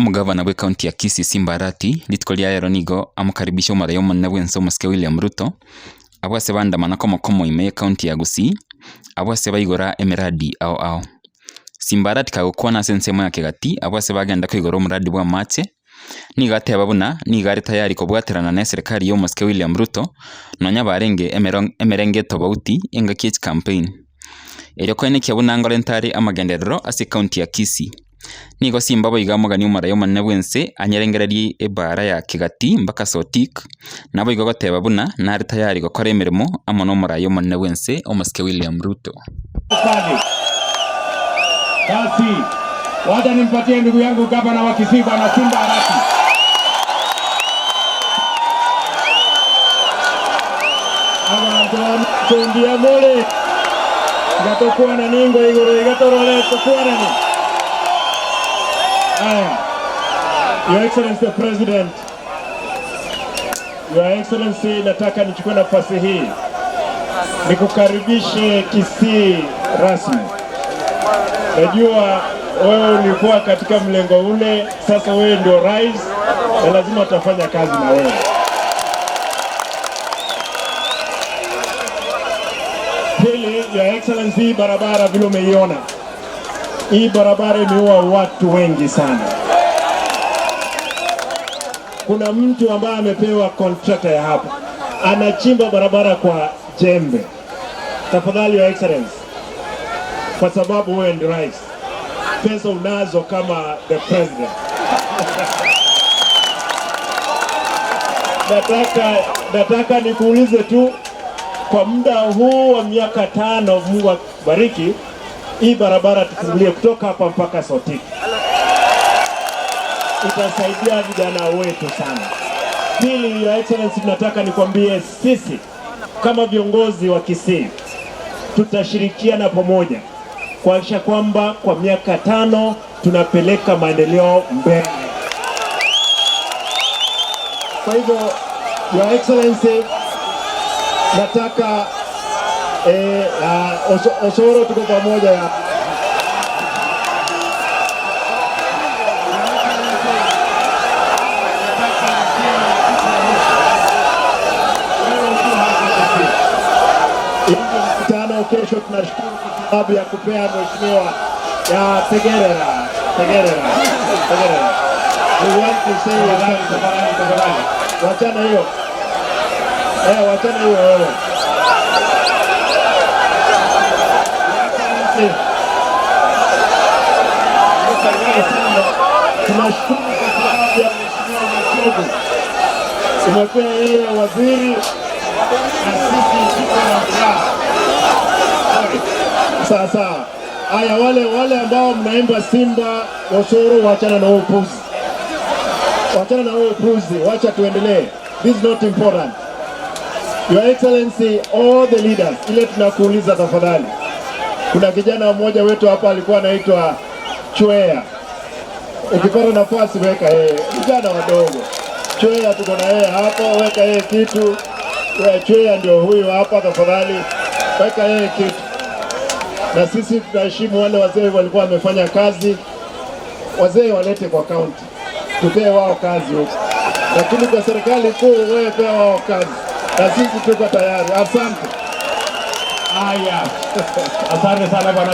Omogavana bwe county ya Kisii Simba Arati rituko ria rero nigo amokaribisha omorai omonene bwense omosike William Ruto abwo ase bandamana komokomo ime ye county ya Gusii abwo ase baigora emiradi ao ao. Simba Arati kagokwana ase ensemo ya Kegati abwo ase bagenda koigora omoradi bwa amache nigo ateba buna nigo are tayari kobwaterana na eserikari ya omosike William Ruto nonya barenge emerenge etobauti engaki ye chicampaign. Erio koenekia buna ngorente are amagenderero ase ecounty ya Kisii. Nigo Simba boigo amogani omorai omonene bwense anyerengererie ebara ya Kegati mpaka Sotik, naboigo goteba buna nare tayari gokora emeremo amo na omorai omonene bwense omosike William Ruto. Basi wacha nimpatie ndugu yangu gavana wa Kisii Bwana Simba Arati. Abantu bamtumbia mule igatokwana ningo iguru igatorore tukwanani. Haya. Your Excellency the President, Your Excellency, nataka nichukue nafasi hii nikukaribishe Kisii rasmi. Najua wewe ulikuwa katika mlengo ule, sasa wewe ndio rais na lazima tutafanya kazi na wewe. Pili, Your Excellency, barabara vile umeiona, hii barabara imeua watu wengi sana. Kuna mtu ambaye amepewa contractor ya hapa, anachimba barabara kwa jembe. Tafadhali Your Excellency, kwa sababu wewe ndio rais, pesa unazo kama the president. Nataka nikuulize tu, kwa muda huu wa miaka 5, Mungu akubariki, hii barabara tufungulie kutoka hapa mpaka Sotik, itasaidia vijana wetu sana. Pili, Your Excellency, tunataka nikwambie sisi kama viongozi wa Kisii tutashirikiana pamoja kuhakikisha kwamba kwa miaka 5 tunapeleka maendeleo mbele. Kwa hivyo Your Excellency, nataka Osoro tuko pamoja ya. Mkutano kesho, tunashukuru kwa sababu ya kupea mheshimiwa ya Tegerera, Tegerera, Tegerera. We want to say Tafadhali. Wachana hiyo. Wachana hiyo wewe. Tunashukuru kwa sababu ya mheshimiwa Machogu. Umepea yeye waziri na sisi tuko na furaha. Sawa sawa. Haya, wale ambao mnaimba Simba Osoro, wachana na huo upuzi. Wachana na huo upuzi, wacha tuendelee. This is not important. Your Excellency, all the leaders, ile tunakuuliza tafadhali. Kuna kijana mmoja wetu hapa alikuwa anaitwa Chwea. Ukipata nafasi weka yeye, vijana wadogo. Chwea tuko na yeye hapo, weka yeye kitu. Chwea ndio huyu hapa, tafadhali weka yeye kitu. Na sisi tunaheshimu wale wazee walikuwa wamefanya kazi. Wazee walete kwa county, tupee wao kazi huko, lakini kwa serikali kuu wewe pea wao kazi, na sisi tuko tayari. Asante. Haya, asante sana bwana.